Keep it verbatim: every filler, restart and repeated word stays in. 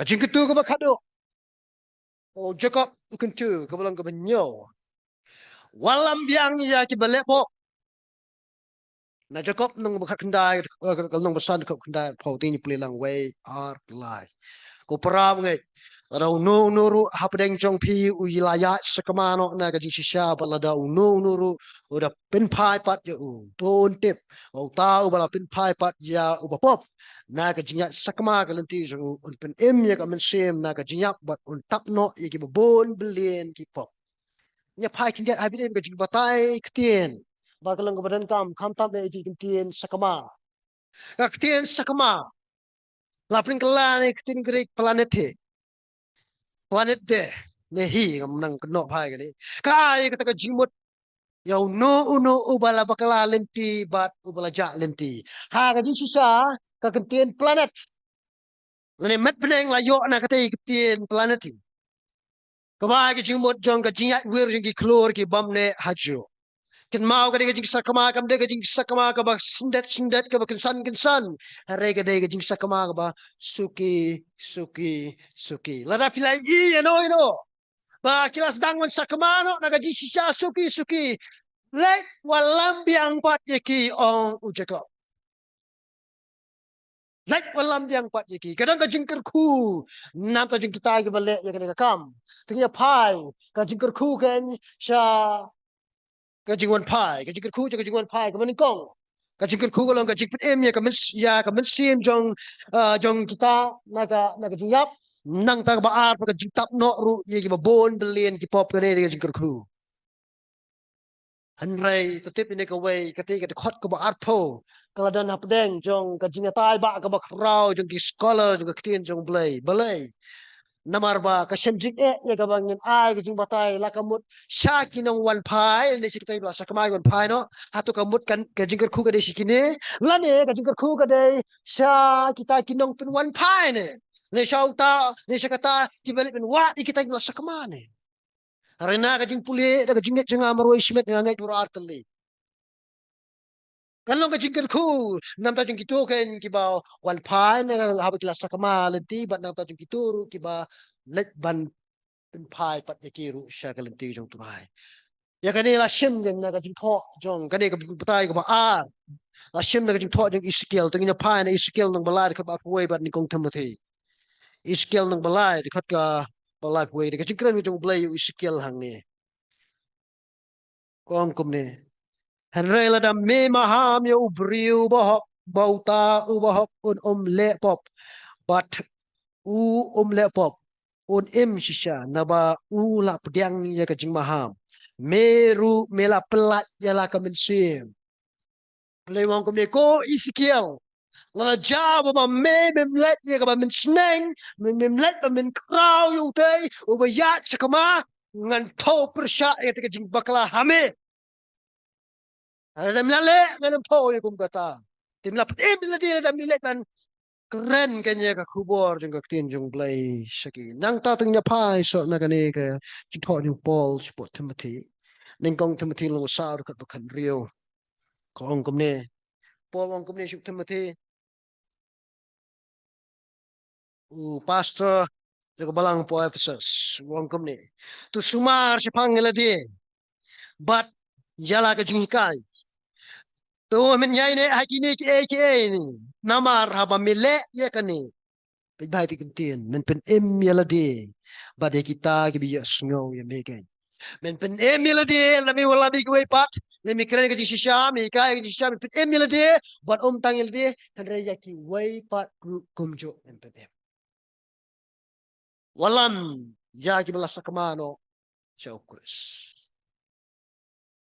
Ka jingkyntu kaba khatduh. U Jakob u kyntu kaba long kaba hynñiew. Wallam biang ïa kiba leh pop. Na Jakob lynnong ba khatkhyndai, eh, lynnong ba san dkhot khyndai, phew, te ngin pule lang wei, ar, lai. Ko para bangeit, lada uno uno ruh hapdeng jong phi u la ïaid sakma noh na ka jingshisha, bad lada uno uno ruh u da pynphai pat ïa u, to un tip ba uta uba la pynphai pat ïa uba pop na ka jingïaid sakma ka lynti jong u, un pynim ïa ka mynsiem na ka jingïap bad un tap noh ïa kiba bun billion ki pop. Ngin ïa phai khyndiat ha pdeng ka jingbatai ktien ba ka long kaba donkam, khamtam ïa ki ktien sakma. Ka ktien sakma la pynkylla na ka ktien Greek planete. Planete, ne hi, ngam nang kynnoh phai kane. Ka ai kata ka jingmut ïa uno uno uba la bakla lynti bad uba la jah lynti. Ha ka jingshisha, ka ktien planet, lane met bneng la ïoh na katei ka ktien planete. Kaba ai ka jingmut jong ka jingïaid wir jong ki khlur ki bym neh hajuh. Kynmaw, ka dei ka jingsakma, kam dei ka jingsakma kaba syndet syndet, kaba kynsan kynsan. Hynrei ka dei ka jingsakma kaba suki suki suki. Lada phi la ïohi ïano ïano ba ki la sdang ban sakma noh na ka jingshisha suki suki, leit wallam biang pat ïa ki, ong u Jakob. Leit wallam biang pat ïa ki. Ka don ka jingkyrkhu namar ka jong kita kiba leh ïa kane ka kam. Te ngin ïa phai ka jingkyrkhu keiñ sha ka jingwan phai, ka jingkyrkhu sha ka jingwan phai kaba nyngkong. Ka jingkyrkhu ka long ka jingpynim ïa ka myns-, ïa ka mynsiem jong, ah, jong kita na ka, na ka jingïap. Nangta kaba ar, ka jingtap noh ruh ïa kiba bun billion ki pop. Kane ka jingkyrkhu. Hynrei to tip ïa kane kawei, kata ka dkhot kaba arphew ka la don hapdeng jong ka jingïatai ba kaba khraw jong ki scholar jong ka ktien jong U Blei. Balei? Namar ba ka shem jingeh ïa kaba ngin ai ka jingbatai la ka mut sha ki nongwan phai, ne sha kita kiba la sakma wan phai noh. Hato ka mut kan, ka jingkyrkhu ka dei sha kine, lane ka jingkyrkhu ka dei sha kita ki nongpynwan phai ne, ne sha uta, ne sha kata kiba leit ban wad ïa kita kiba la sakma ne? Hynrei na ka jingpule da ka jingngeit jong nga marwei shimet, nga ngeit baroh ar tylli. Kan long ka jingkyrkhu namar jong kito keiñ kiba wan phai ne haba ki la sakma lynti, bad namar jong kito ruh kiba leit ban pynphai pat ïa ki ruh sha ka lynti jong U Trai. Ïa kane la shim na ka jingthoh jong kane ka batai kaba ar. La shim na ka jingthoh jong Esekiel, te ngin ïa phai na Esekiel lynnong ba lai dkhot ba arphew wei bad nyngkong Timothi. Esekiel lynnong ba lai dkhot kaba laiphew wei, ka jingkren ka jong U Blei ïa u Esekiel hangne. Ka ong kumne: Hynrei lada me maham ïa u briew bahok ba uta u bahok un ym leh pop, bad u um leh pop, un im shisha, naba u la pdiang ïa ka jingmaham. Me ruh me la pyllait ïa la ka mynsiem. Balei u ong kumne? Ko Esekiel, lada jia ba me mem leit ïa kaba mynsneng, me mem leit ba mynkhraw ïa utei uba ïaid sakma, ngan thew pyrshah ïa kata ka jingbakla ha me. Lada me la leh, ngan ym thew ïa kum kata. Te me la pynim ïa lade lada me leit ban kren kane ka khubor jong ka ktien jong U Blei sha ki. Nangta te ngin ïa phai shuh na kane ka jingthoh jong u Paul shapoh Timothi. Nyngkong Timothi lynnong ba saw dkhot ba khathynriew. Ka ong kumne. Paul u ong kumne sha u Timothi, u pastor jong ka balang hapoh Ephesus, u ong kumne: To sumar shaphang ïa lade bad ïa la ka jinghikai. To men ïaineh ha kine kiei kiei ni, namar haba me leh ïa kane, peit bha ïa ka ktien, men pynim ïa lade bad ïa kita kiba ïohsngew ïa me keiñ. Men pynim ïa lade, lada me wallam ïa kiwei pat, lada me kren ka jingshisha, me hikai ka jingshisha, men pynim ïa lade bad ym tang ïa lade, hynrei ïa kiwei pat ruh kumjuh men pynim. Wallam ïa kiba la sakma noh sha U Khrist.